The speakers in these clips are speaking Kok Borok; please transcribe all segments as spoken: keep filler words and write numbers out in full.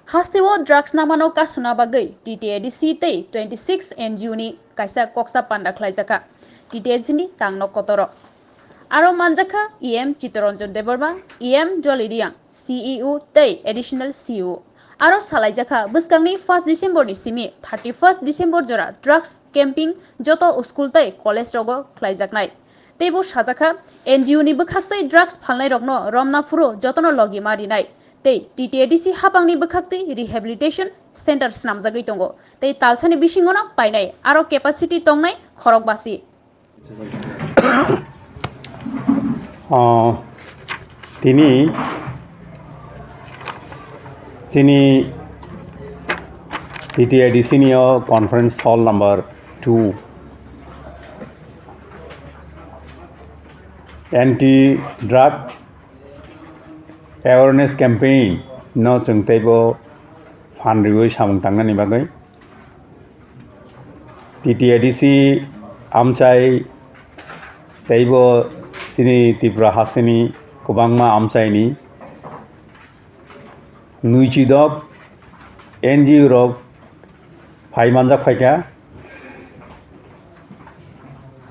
Hasteo drugs namano kasuna bagwi T T A D C tei twenty six N G O ni kaisa koksa panda khlaijakha T T A D C ni tangno kotoro. Aro manjakha E M Chittaranjan Debbarma, E M Dolly Reang, C E O tei Additional C E O. Aro salaijakha bwskangni first December ni simi thirty first December jora drugs camping joto school tei college rogo khlaijaknai. Teibo sajakha N G O ni bwkhaktwi drugs phalnairokno romna phuru jotono logi ma rinai. Tei T T A D C hapangni bwkhaktwi rehabilitation center snamjagwi tongo. Tei talsani bisingono painai aro capacity tongnai khorokbasi. Ah, tini chini T T A D C ni o conference hall number two anti drug awareness campaign no chwng teibo phan riwi samung tangnani bagwi T T A D C amchai teibo chini Tripura hasteni kwbangma amchaini nwichidok N G O rok phai manjak phaikha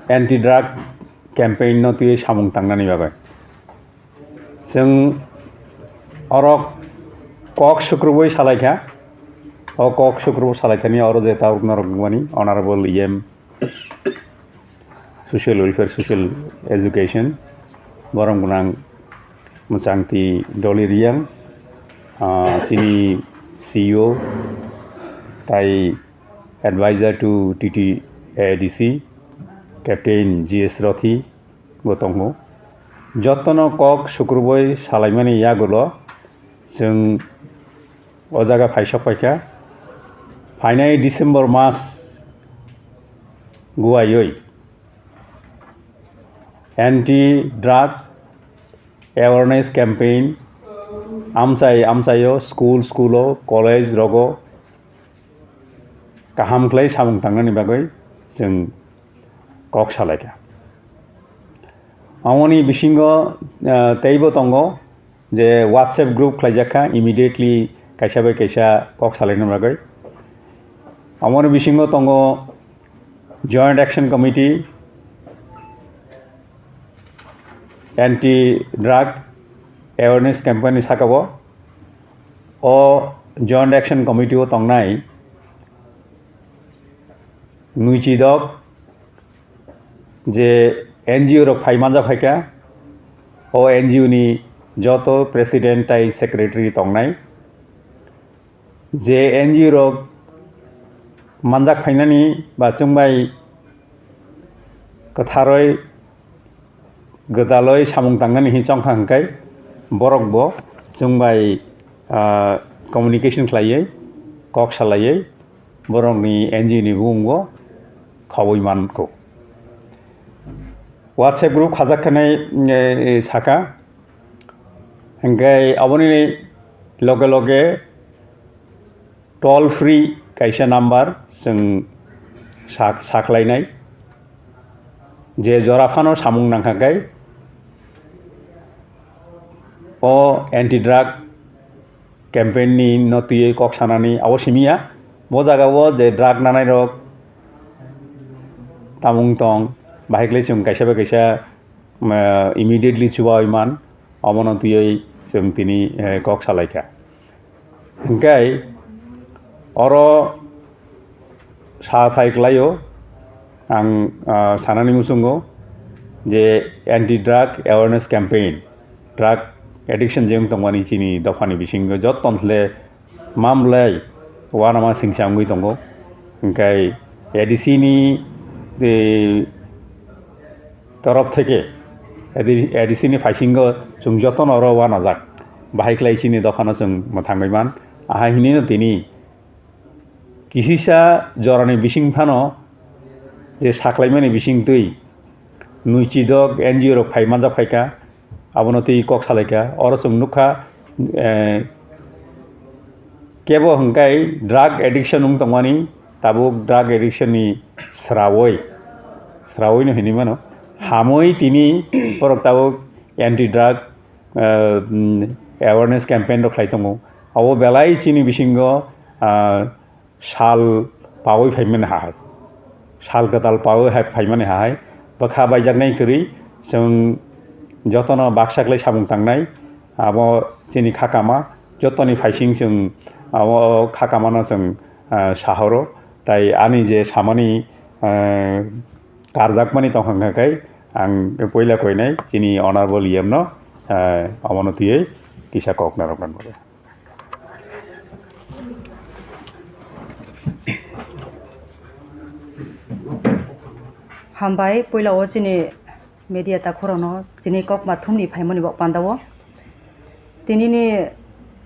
anti drug campaign no twiwi samung tangnani bagwi. Chwng oro kok sukrubui salaikha, o kok sukrubui salaithani oro je tabuk norok nukmani Honorable E M Social Welfare, Social Education, borom gwnang Mwchangti Dolly Reang, ah, chini C E O, tai Advisor to T T A D C, Captain G S Rothi, bo tongo. Jotono kok sukrubui salaimani yagulo chwng o jaga phaisok paikha. Phainai December mas guaiwi anti drug awareness campaign amchai amchaio, school schoolo, college rogo kaham khlai samung tangnani bagwi chwng kok salaikha. Amoni bisingo, ah, teibo tongo je WhatsApp group khlaijakha, immediately kaisa bai kaisa kok salaina bagwi. Amoni bisingo tongo Joint Action Committee, Anti Drug Awareness Campaign ni saka o, o Joint Action Committee o tongnai nwichidok je N G O rok phai manja phaikha, o N G O ni joto president tai secretary tongnai. Je N G O rok manjak phainani ba chwng bai kwtharoi gwdaloi samung tangnani hinwi chongkha hwnkhe borokbo chwng bai, ah, communication khlaiwi kok salaiwi borokni N G O ni bumungo khaui mankho. WhatsApp group khajak khanai, eh, saka hwnkhe aboni loge loge toll free kaisa number chwng sak-, saklainai, je jora phano samung nangkha khe o anti drug campaign ni no twiwi kok sanani abo simi ya. Bo jaga o je drug nanai rok tamung tong, bahai khlai chwng kaisa bai kaisa, eh, immediately chubaui man, omono twiwi chwng tini, eh, kok salaikha. Hwnkhe oro sa thai kwlaio ang, ah, sanani muchungo je anti drug awareness campaign, drug addiction je wng tongmani chini dophani bisingo joto tonle mamlai uanama singsa wngwi tongo. Hwnkhe A D C ni, eh, torop theke A D C ni phaisingo chwng jotono oro uanajak. Bahai khlai chini dophano chwng mwthangwi man. Ahai hinino tini kisisa jorani bising phano je saklaimani bising twi nwichidok N G O rok phai manjak phaikha, abono twi kok salaikha. Oro chwng nukha, eh, kebo hwnkhe drug addiction wng tongmani, tabuk drug addiction ni sraui, sraui no hinwi mano, hamwi tini borok tabuk anti drug, eh, mm, awareness campaign rok khlai tongo. Abo belai chini bisingo, ah, sal pawi phaimani hai, sal kwtal pawi hai phaimani hai, bwkha baijaknai kwrwi chwng jotono baksa khlai samung tangnai, abo chini kha kama, jotoni phaising chwng abo kha kamano chwng, ah, sahoro, tai ani je samani, ah, karjakmani tongkha khe ang puila koinai chini honorable E M no, ah, omono twiwi kisa kok narwkna nugwi. Hambai, puila o chini media takhurokno chini kokma thumni phaimani bo pandao. Tinini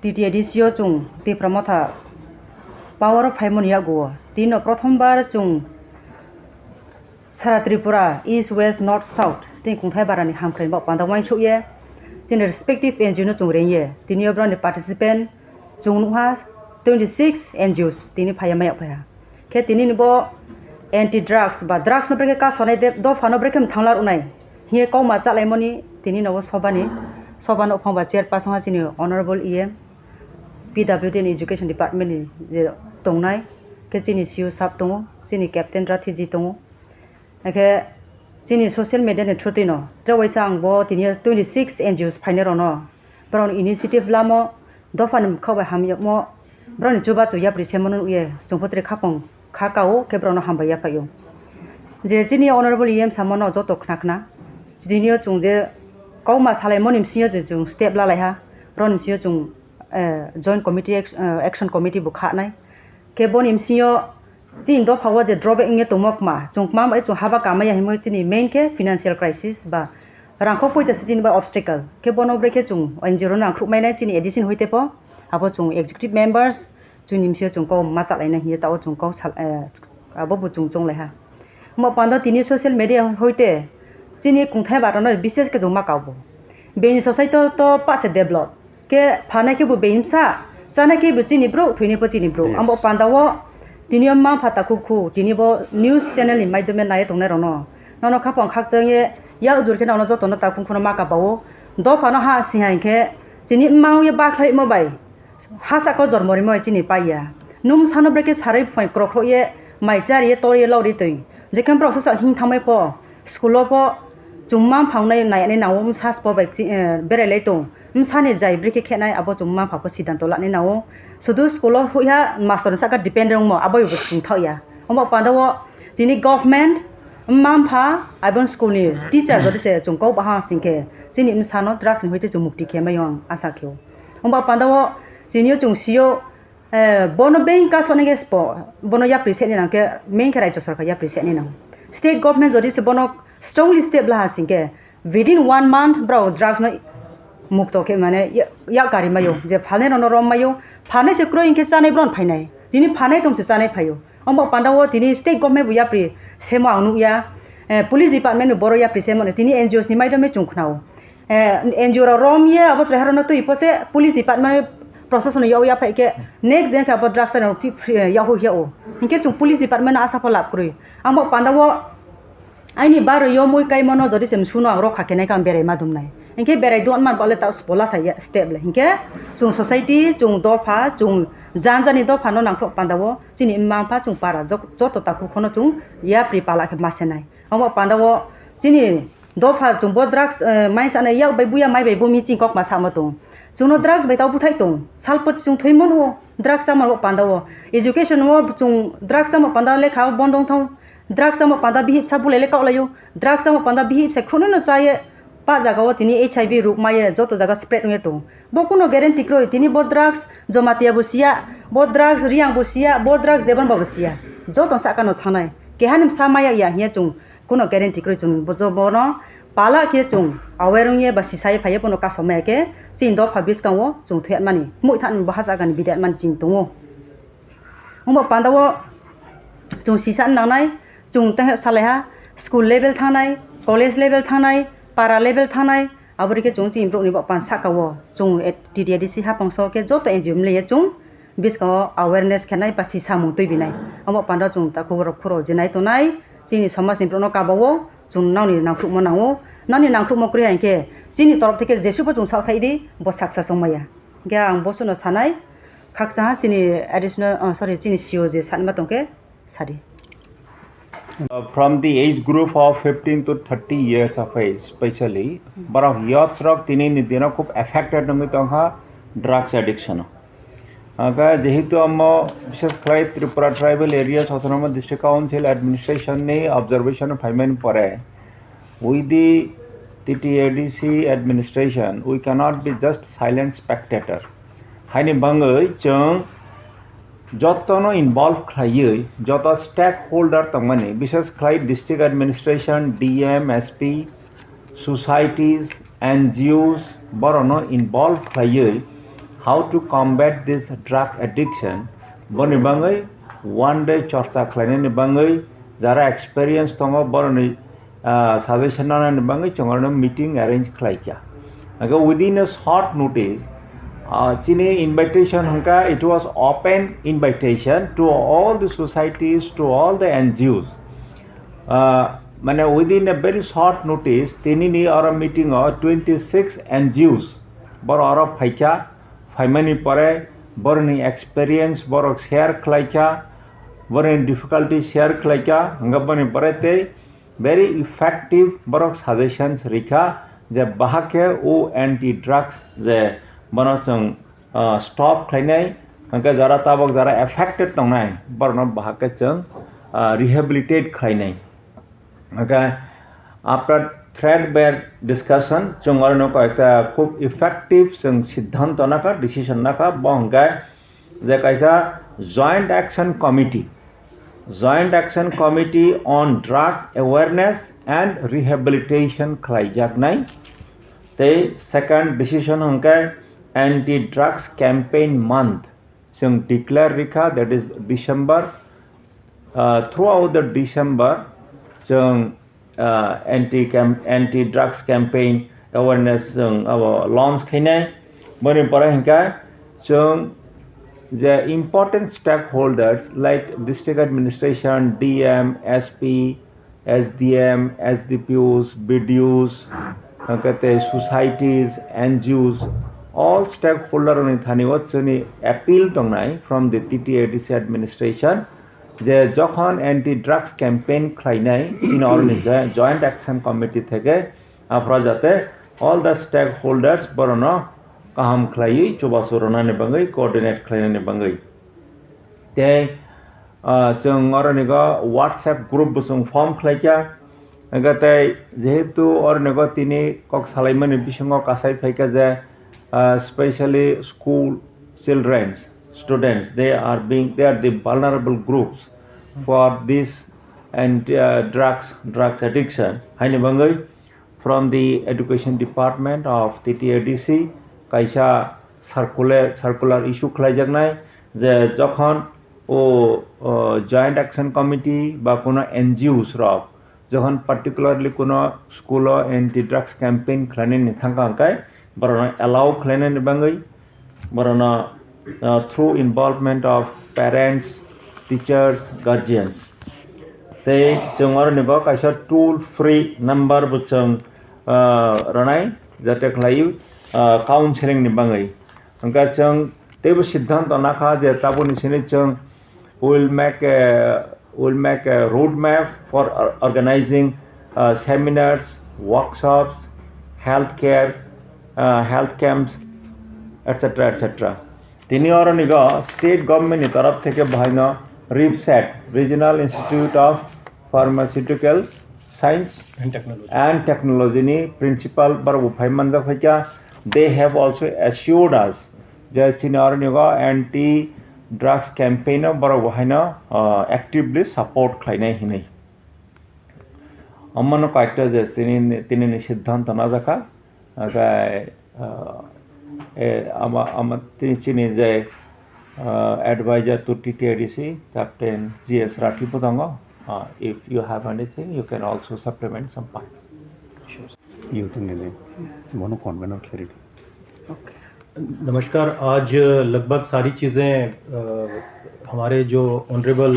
T T A D C o chwng Tipra Motha power o phaimani yago. Tino prothom bar chwng Sara Tripura, East, West, North, South, tini kungthai barani hamkrai bo panda uansuk ye, chini respective N G O no chwng reng ye, tini o borokni participant chwng nukha twenty six N G Os tini phaiya mayok phaiha. Khe tini ni bo anti drugs ba drugs no brekhe kasonai de, dopha no brekhe mthangla rwnai hiye kokma chalaimani tini no o sobani, soba no phang ba chairperson ha chini honorable E M, P W D ni education department ni je tongnai, khe chini C O sab tongo, chini captain Rathiji tongo. Hakhe chini social media ni through twi no, tre waisa ang bo tini twenty six N G Os phainai rok no, borok ni initiative lamo, dopha ni mokha bai hamyakmo, borok ni chubachu yapri se mano nukye, chwng pho tre khapang kha kao khe borok no hambai yaphaio. Je chini honorable E M samo no joto khna khna, tini o chwng je kokma salai mani bisingo je chwng step lalai ha, borok ni bisingo chwng, eh, joint committee, act-, eh, action committee bo kha nai. Khe boni bisingo chini dopha o je drawback wngya tongmo kma, chwng kma bai chwng haba kamaya hinwi chini main khe financial crisis ba rangkhok poisa se chini bai obstacle. Khe bono brekhe chwng N G O rok nangkhruk mainai chini A D C ni hoite pho, abo chwng executive members chwngni bisingo chwng kok ma chalainai hinwi tao chwng kok sal-, eh, abo bo chwng chonglaiha. Omo pando tini social media hoite chini kungthai barano bises khe chwng ma kabo. Bini society to pa se develop. Khe phanai khe bo beimsa, chanai khe bo chini bro, thwinai bo chini bro. Yes. Ambo pandao tini o mma pha takhuk khu, tini bo news channel ni maidome nai tongnai rokno. Nono khapang khakchang ye, yak jur khe nono jotono takhuk khuno ma kabao. Dophano ha si hai khe, chini mma ye bakhlai mo bai. Ha saka jormo rimo chini paiya. Nung sano brekhe sarai phai krokhro ye, mai chari ye, tor ye, lori twi. Jekhem borok sasa hing thamai pho. School o pho chwng mma phangnai nai ani nao bwsa spo bai chi-, eh, berai lai tong. Bwsani jai bwrwi khe khenai abo chwng mma pha pho sidanto lanai nao. Sudu school o huiha master ni saka depend wngmo abo bo chwng thok ya. Omo panda o chini government mma pha abo school ni teacher jodi se chwng kok baha sing khe chini bwsano drugs ni hoite chwng mukti khe mai ang asa khe o. Omo panda o chini o chwng sio Eh, bono bank kasonai khe spo, bono yapri seni nang khe, main khe Rajya Sarkar yapri seni nang. State government jodi se bono strongly step laha sing khe, within one month borok drugs no mukto khe mane ya-, yak kari mayo, je phalnai rokno rom mayo, phalnai se kroi hinkhe chanai bono phainai, tini phalnai tong se chanai phaio. Omo panda o tini state government bo yapri semo ang nukya, eh, police department bo boro yapri semo tini N G Os ni maidome chwng khnao. Eh, N G O rok rom ye abo chwrai harokno twi pho se police department proshasonno yag ya phai khe next day khe abo drugs rok chip free, eh, yag hui ya o. Hinkhe chwng police department no asa pho lab kwrwi. Ang bo panda o aini barwi o mui kaimano jodi se msuno ang rok kha khenai khe ang berai ma dumnai. Hinkhe berai duan man bale ta spola thai ya step le. Hinkhe chwng society, chwng dopha, chwng jan jani dopha no nangkhlok panda o chini mma mpha chwng para jok-, joto takhuk phono chwng yapri pala khe ma senai. Omo panda o chini dopha chwng bo drugs, eh, mai sanai yak bai buya mai bai bumi chini kok ma samo tong. Chwngno drugs bai tau buthai tong. Salpot chwng thwi mano drugs chama o panda o. Education o chwng drugs chama panda lekha o bondo wng thang. Drugs chama panda bihik sa bulai le kok laio. Drugs chama panda bihik sa khrono no chaye. Pa jaga o tini H I V ruk maye joto jaga spread wngye tong. Bo kuno guarantee kroi tini bo drugs Jamatia bo siya, bo drugs Riang bo siya, bo drugs Debon ba bo siya. Joto saka no thangnai. Keha ni sa maya ya hiya chwng. Kuno guarantee kwrwi chwng bo-, bono pala khe chwng aware wngye ba sisai phaiye bono kasom maya khe chini dopha bwskango chwng thuyatmani, mui thani bo ha jagani bidiyatmani chwng tongo. Wngbo pandao chwng sisa nangnai, chwng tei salaiha school level thangnai, college level thangnai, para level thangnai, abo rikhe chwng chini borokni bo pan sakao chwng T T A D C hapangso khe joto N G O mlaiya chwng bwskango awareness khenai ba si samung twi binai. Omo panda chwng takhuk rok khuro jinai tonai, chini somaj ni borokno kabao chwng nangni nangkhrukma nango. Nangni nangkhrukma kwrwi hai khe chini torop theke jesubo chwng sak thai di, bo saksa chwng maya. Hingkhe ang bosuno sanai, Khakchangha chini additional, oh, sorry, chini C O je sanma tongkhe sadi. Uh, from the age group of fifteen to thirty years of age, specially, borok youths rok tini ni dino khub affected wngwi tongkha drugs addiction. Aga jehetu amo bishes khlai Tripura Tribal Areas Autonomous District Council Administration ni observation phaimani pore, with the T T A D C administration, we cannot be just silent spectator. Haini bangwi chwng jotono involve khlaiwi, joto stakeholder tongmani, bishes khlai district administration, D M, S P, societies, N G Os, borokno involve khlaiwi how to combat this drug addiction, boni bangwi one day chorcha khlainani bangwi jara experience tongo borokni ah, suggestion nanani bangwi chwng oro meeting arrange khlai kha. Hwnkhe within a short notice, ah, chini invitation hwnkha, it was open invitation to all the societies, to all the N G Os. Ah, mane within a very short notice, tinini oro meeting o twenty-six N G Os borok oro phaikha, phaimani pore borokni experience borok share khlai kha, borokni difficulty share khlai kha, hwnkhe boni pore tei very effective borok suggestions rikha je bahak khe o anti drugs je bono chwng, ah, stop khlainai, hwnkhe jara tabok jara affected tongnai borokno bahak khe chwng, ah, rehabilitate khlainai. Hwnkhe after thread based discussion chwng oro no koi ekta khub effective chwng siddhanto nakha, decision nakha, bo hwnkhe je kaisa joint action committee, joint action committee on drug awareness and rehabilitation khlaijaknai. Tei second decision hwnkhe anti drugs campaign month chwng declare rikha, that is December. Uh, throughout the December chwng, uh, anti camp, anti drugs campaign awareness chwng abo launch khainai. Boni pore hwnkhe chwng je important stakeholders like district administration, D M, S P, S D M, S D P Os, B D Os, hwnkhe tei societies, N G Os, all stakeholder ni thani o chini appeal tongnai from the T T A D C administration je jokhon anti drugs campaign khlainai chini oroni jo-, joint action committee theke aphra jate all the stakeholders borokno kaham khlaiwi chubachu rwnani bagwi, coordinate khlainani bagwi. Tei, ah, chwng oronigo WhatsApp group bo chwng form khlaikha. Hwnkhe tei jehetu oronigo tini kok salaimani bisingo kasai phaikha je, ah, specially school childrens, students, they are being, they are the vulnerable groups for this and, uh, drugs, drugs addiction. Haini bagwi from the education department of T T A D C kaisa circular, circular issue khlaijaknai je jokhon o, o joint action committee ba kuno N G Os rok jokhon particularly kuno school o anti drugs campaign khlainani thangkha hwnkhe borokno allow khlainani bagwi borokno, uh, through involvement of parents, teachers, guardians. Tei chwng oroni bo kaisa toll free number bo chwng, uh, rwnai, jate khlai, uh, counseling ni bagwi. Hwnkhe chwng teibo siddhanto nakha je tabukni simi chwng will make a, will make a roadmap for or-, organizing, uh, seminars, workshops, healthcare, uh, health camps, et cetera, et cetera. Tini oronigo state government ni torof theke bahaino RIPSAT, Regional Institute of Pharmaceutical Science and Technology. And Technology ni principal borok bo phai manjak phaikha. They have also assured us je chini oronigo anti drugs campaign o borok bo haino, uh, actively support khlainai hinwi. Omono kaisa je chini, tini ni siddhanto najakha. Hwnkhe, uh, eh, ama, ama tini chini je, uh, advisor to T T A D C, Captain G S Rathi bo tongo. Uh, if you have anything, you can also supplement some points. Youth Nini, bono convener khlai ridi. नमस्कार। आज लगभग सारी चीज़ें, अ, हमारे जो honourable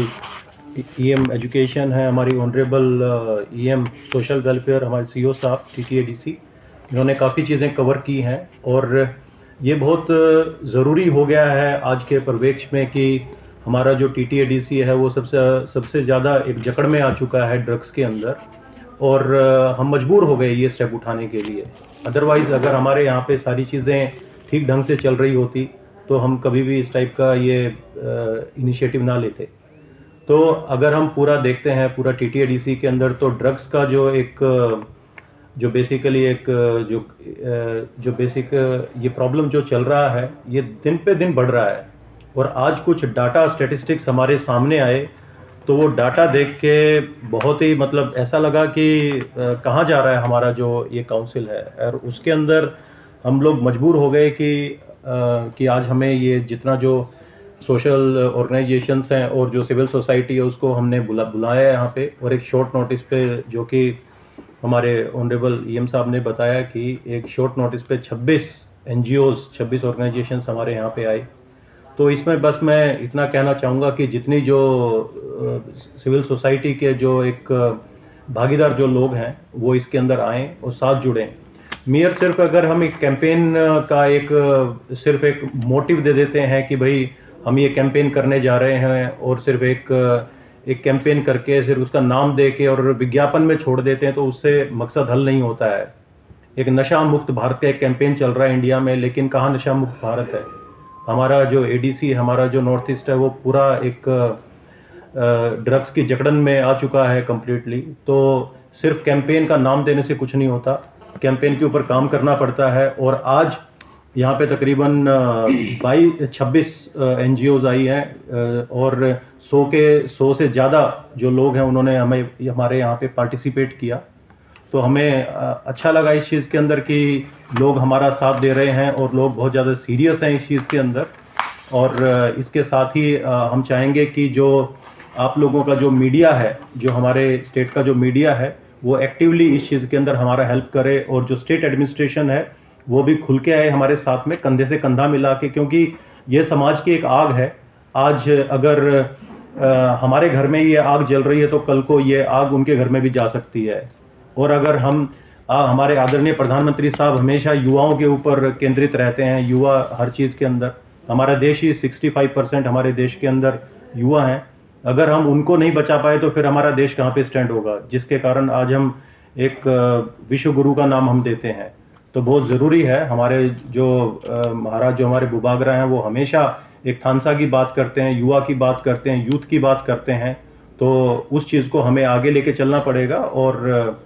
EM education है, हमारी ऑनरेबल, अ, EM social welfare, हमारे सीईओ साहब टीटीएडीसी, इन्होंने काफ़ी चीज़ें कवर की हैं और ये बहुत ज़रूरी हो गया है आज के परिवेश में कि हमारा जो टीटीएडीसी है, वो सबसे, सबसे ज़्यादा एक जकड़ में आ चुका है ड्रग्स के अंदर, और हम मजबूर हो गए ये स्टेप उठाने के लिए। अदरवाइज़ अगर हमारे यहाँ पे सारी चीज़ें ठीक ढंग से चल रही होती, तो हम कभी भी इस टाइप का ये इनिशिएटिव ना लेते। तो अगर हम पूरा देखते हैं, पूरा टीटीएडीसी के अंदर, तो ड्रग्स का जो एक, जो बेसिकली एक, जो जो बेसिक ये प्रॉब्लम जो चल रहा है, ये दिन पे दिन बढ़ रहा है। और आज कुछ डाटा, स्टैटिस्टिक्स हमारे सामने आए, तो वो डाटा देख के बहुत ही, मतलब, ऐसा लगा कि कहाँ जा रहा है हमारा जो ये काउंसिल है। और उसके अंदर हम लोग मजबूर हो गए कि कि आज हमें ये जितना जो सोशल ऑर्गेनाइजेशंस हैं और जो सिविल सोसाइटी है, उसको हमने बुला बुलाया है यहाँ पे, और एक शॉर्ट नोटिस पे, जो कि हमारे ऑनरेबल ईएम साहब ने बताया कि एक शॉर्ट नोटिस पे छब्बीस एनजीओज़, छब्बीस ऑर्गेनाइजेशंस हमारे यहाँ पे आई। तो इसमें बस मैं इतना कहना चाहूँगा कि जितनी जो सिविल सोसाइटी के जो एक भागीदार जो लोग हैं, वो इसके अंदर आएँ और साथ जुड़ें। मेयर सिर्फ अगर हम एक कैंपेन का एक, सिर्फ एक मोटिव दे देते हैं कि भाई, हम ये कैंपेन करने जा रहे हैं, और सिर्फ एक एक कैंपेन करके सिर्फ उसका नाम दे के और विज्ञापन में छोड़ देते हैं, तो उससे मकसद हल नहीं होता है। एक नशा मुक्त भारत का एक कैंपेन चल रहा है इंडिया में, लेकिन कहाँ नशा मुक्त भारत है? हमारा जो एडीसी, हमारा जो नॉर्थ ईस्ट है, वो पूरा एक ड्रग्स की जकड़न में आ चुका है कम्प्लीटली। तो सिर्फ कैंपेन का नाम देने से कुछ नहीं होता, कैंपेन के ऊपर काम करना पड़ता है। और आज यहाँ पे तकरीबन बाईस, छब्बीस एनजीओज़ आई हैं, और सौ के सौ से ज़्यादा जो लोग हैं, उन्होंने हमें, हमारे यहाँ पे पार्टिसिपेट किया। तो हमें अच्छा लगा इस चीज़ के अंदर कि लोग हमारा साथ दे रहे हैं और लोग बहुत ज़्यादा सीरियस हैं इस चीज़ के अंदर। और इसके साथ ही हम चाहेंगे कि जो आप लोगों का जो मीडिया है, जो हमारे स्टेट का जो मीडिया है, वो एक्टिवली इस चीज़ के अंदर हमारा हेल्प करे, और जो स्टेट एडमिनिस्ट्रेशन है, वो भी खुल के आए हमारे साथ में, कंधे से कंधा मिला के, क्योंकि ये समाज की एक आग है। आज अगर हमारे घर में ये आग जल रही है, तो कल को ये आग उनके घर में भी जा सकती है। और अगर हम, हमारे आदरणीय प्रधानमंत्री साहब हमेशा युवाओं के ऊपर केंद्रित रहते हैं, युवा हर चीज़ के अंदर, हमारा देश ही सिक्सटी फाइव परसेंट हमारे देश के अंदर युवा हैं। अगर हम उनको नहीं बचा पाए, तो फिर हमारा देश कहाँ पे स्टैंड होगा, जिसके कारण आज हम एक विश्व गुरु का नाम हम देते हैं। तो बहुत ज़रूरी है, हमारे जो महाराज, जो हमारे बुबागरा हैं, वो हमेशा एक थानसा की बात करते हैं, युवा की बात करते हैं, यूथ की बात करते हैं। तो उस चीज़ को हमें आगे लेके चलना पड़ेगा। और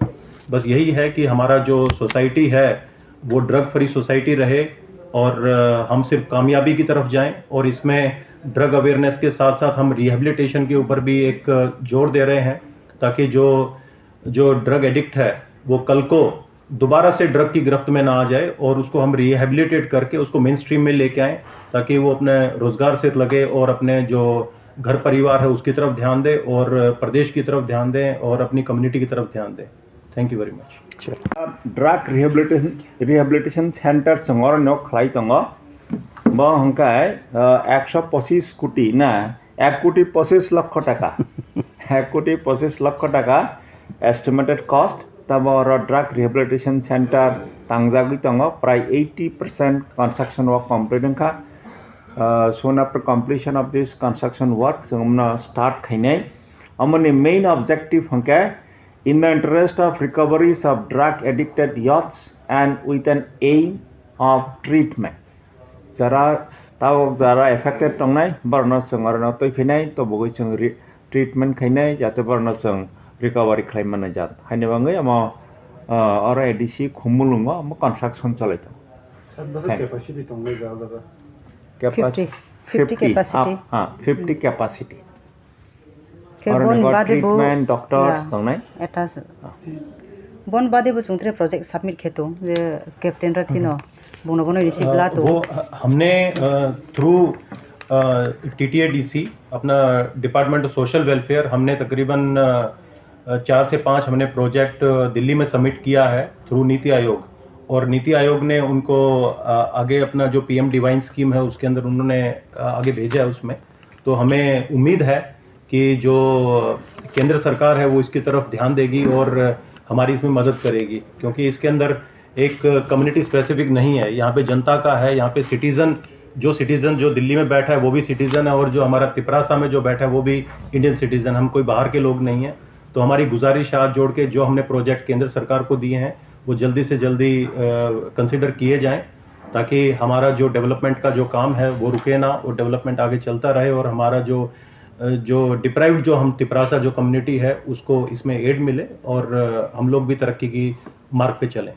बस यही है कि हमारा जो सोसाइटी है, वो ड्रग फ्री सोसाइटी रहे, और हम सिर्फ कामयाबी की तरफ जाएं। और इसमें ड्रग अवेयरनेस के साथ साथ हम रिहेबिलिटेशन के ऊपर भी एक जोर दे रहे हैं, ताकि जो जो ड्रग एडिक्ट है, वो कल को दोबारा से ड्रग की गिरफ्त में ना आ जाए, और उसको हम रिहेबिलिटेट करके उसको मेन स्ट्रीम में लेके आएं, ताकि वो अपने रोज़गार से लगे और अपने जो घर परिवार है, उसकी तरफ ध्यान दे, और प्रदेश की तरफ ध्यान दें, और अपनी कम्युनिटी की तरफ ध्यान दें। Thank you very much. Drug rehabilitation, rehabilitation center chwng oro no khlai tongo. Bo hwnkhe ekso pochis koti na, ek koti pochis lokho taka. Ek koti pochis lokho taka estimated cost. Tamo oro drug rehabilitation center tangjagwi tongo, prai eighty percent construction work complete wngkha. Soon after completion of this construction work, chwngno start khainai. Amoni main objective hwnkhe, in the interest of recoveries of drug addicted youths and with an aim of treatment. Jara tabok jara affected tongnai, borokno chwng orono twi phinai, tobogwi chwng re-, treatment khainai, jate borokno chwng recovery khlai manai jat. Haini bagwi omo, ah, oro A D C Khumulwngo omo construction cholai tongo. Sat bosor Thank you. Capacity tongnai jaga jaga? Capaci-, fifty, fifty fifty, capacity. Ah, ah, fifty capacity. Khe oro bon ni bade bo treatment, doctors ya, tongnai? Attach. Ah. Bon bade bo chwng tre project submit khe tong je captain rok thino. Hmm. Bono bono receive la to. वो ह-, हमने, अ, through, अ, टीटीएडीसी, अपना department of social welfare, हमने तकरीबन, अ, अ, चार से पांच हमने प्रोजेक्ट, अ, दिल्ली में सबमिट किया है थ्रू नीति आयोग, और नीति आयोग ने उनको, अ, आगे अपना जो पीएम डिवाइन स्कीम है, उसके अंदर उन्होंने, अ, आगे भेजा है उसमें। तो हमें उम्मीद है कि जो केंद्र सरकार है, वो इसकी तरफ ध्यान देगी और हमारी इसमें मदद करेगी, क्योंकि इसके अंदर एक कम्युनिटी स्पेसिफिक नहीं है। यहाँ पे जनता का है, यहाँ पे सिटीजन, जो सिटीजन जो दिल्ली में बैठा है वो भी सिटीजन है, और जो हमारा तिपरासा में जो बैठा है वो भी इंडियन सिटीजन, हम कोई बाहर के लोग नहीं हैं। तो हमारी गुजारिश है, हाथ जोड़ के जो हमने प्रोजेक्ट केंद्र सरकार को दिए हैं वो जल्दी से जल्दी कंसिडर किए जाएं, ताकि हमारा जो डेवलपमेंट का जो काम है वो रुके ना, वो डेवलपमेंट आगे चलता रहे, और हमारा जो अ, जो डिप्राइव्ड जो हम तिपरासा जो कम्युनिटी है उसको इसमें एड मिले, और अ, हम लोग भी तरक्की की मार्ग पे चलें।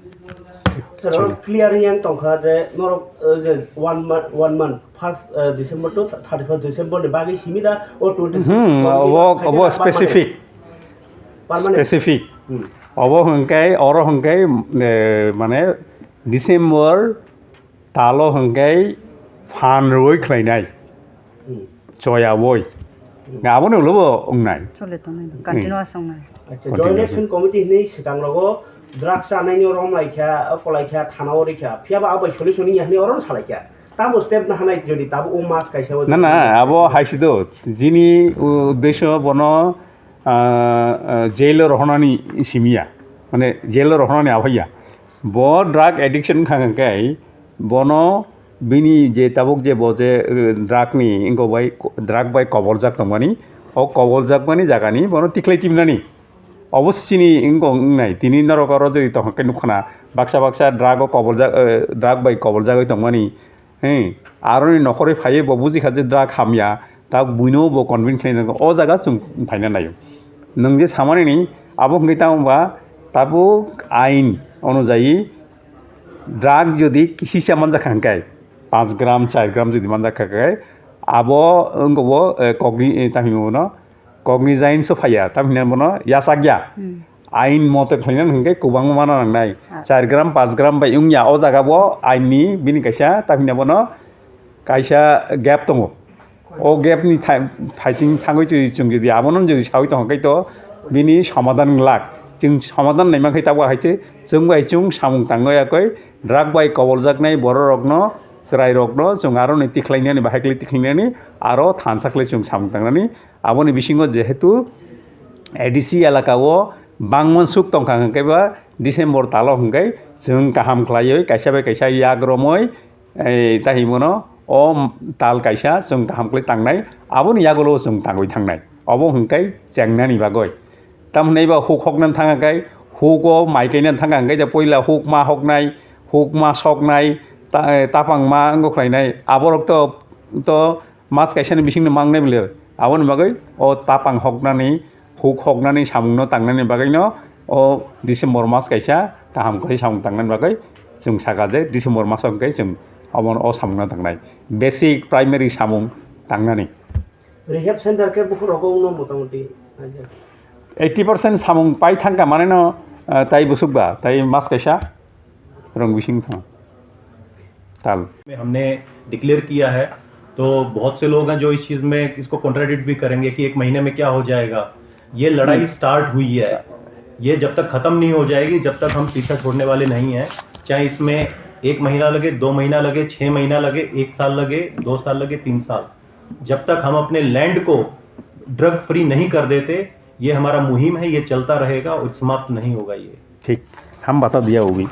Sir, oro clear yang tongkha je norok, uh, je one month, one month, first, uh, December to thirty-first December ni bagwi simi da o twenty-six Hmm, month ni obo, bagwi obo khaina specific. Permanent. Specific. Hmm. Obo hwnkhe, oro hwnkhe, eh, mane December talo hwnkhe phan rwui khlainai. Hmm. Choya boi. Aboni ulo bo wngnai. Chole tongnai. Continue Hmm. asongnai. Acha, Continue Joint asong. Action Committee hinwi swkang rogo drugs chanaino rom laikha, kolai kha, thana o rikha. Phiya ba abai solution wngya hinwi oro no salai kha. Tamo step na hanai jodi tabo o mas kaisa o Na, na, abo haisi do. Jini uddesho bono, ah, ah, jail o rohonani simiya. Mane jail o rohonani abhaiya. Bo drug addiction kha kha khe bono bini je tabuk je bo je, eh, drug ni wngkok bai, drug bai koboljak tongmani, o koboljak mani jaga ni bono tikhlai timnani. Obo sini wngkok wngnai, tini norok oro jodi tongkha khe nukha na, baksa baksa drug o koboljak, eh, drug bai koboljagwi tongmani. He, aroni nokhorwi phaiwi bo bujikha je drug hamya, ta buino bo convince khlai nangkha. O jaga chwng phaina naio. Nwng je samani ni, abo hwnkhe tamo ba tabuk ain onujayi drug jodi kisisa manjakha hwnkhe, panch gram, char gram jodi manjakha khe, abo wngkha bo, eh, cogni-, eh, tamni bono cognizance o phaiya, tamhinai bono yachakya. Hmm. Ain mote khlaina hwnkhe kwbangma mana nangnai. Ah. Char gram, panch gram bai wngya, o jaga bo ain ni bini kaisa, tamhinai bono kaisa gap tongo. O gap ni thai-, thaiching thangwi chwng, chwng jodi abono jodi sawi tongkha khe to bini somadhan glak. Chwng somadhan naima khe tabuk hai se chwng bai chwng samung tangwi yakwi drug bai koboljaknai borok rokno, chwrai rokno chwng aroni tikhlainani, bahai khlai tikhlainani, aro thansa khlai chwng samung tangnani. Aboni bisingo jehetu A D C elaka o bangma suk tongkha hwnkhe ba December talo hwnkhe chwng kaham khlaiwi kaisa bai kaisa yak romwi, eh, tahimono o tal kaisa chwng kaham khlai tangnai, aboni yagulo chwng tangwi thangnai. Obo hwnkhe chengnani bagwi. Tamhinai ba huk hoknani thangkha khe, hugo mai kainani thangkha hwnkhe je puila huk ma hoknai, huk ma soknai, ta-, eh, tapang ma wngkha khlainai. Aborok to, to mas kaisani bisingno mangnai bwle. Aboni bagwi o tapang hoknani, huk hoknani samungno tangnani bagwino o December mas kaisa kaham khlai samung tangnani bagwi chwng saka je December maso hwnkhe chwng omono o samungno tangnai. Basic primary samung tangnani. Rehab center khe bukhuk rogo wngno motamoti. Eighty percent samung pai thangkha maneno, ah, tai busuk ba, tai mas kaisa rong bising thang. Tal. में हमने डिक्लेयर किया है, तो बहुत से लोग हैं जो इस चीज़ में इसको कॉन्ट्राडिक्ट भी करेंगे कि एक महीने में क्या हो जाएगा। ये लड़ाई हम्म। स्टार्ट हुई है, ये जब तक ख़त्म नहीं हो जाएगी, जब तक हम पीछा छोड़ने वाले नहीं हैं। चाहे इसमें एक महीना लगे, दो महीना लगे, छः महीना लगे, एक साल लगे, दो साल लगे, तीन साल, जब तक हम अपने लैंड को ड्रग फ्री नहीं कर देते, ये हमारा मुहिम है, ये चलता रहेगा और समाप्त नहीं होगा ये। ठीक, हम बता दिया वो भी।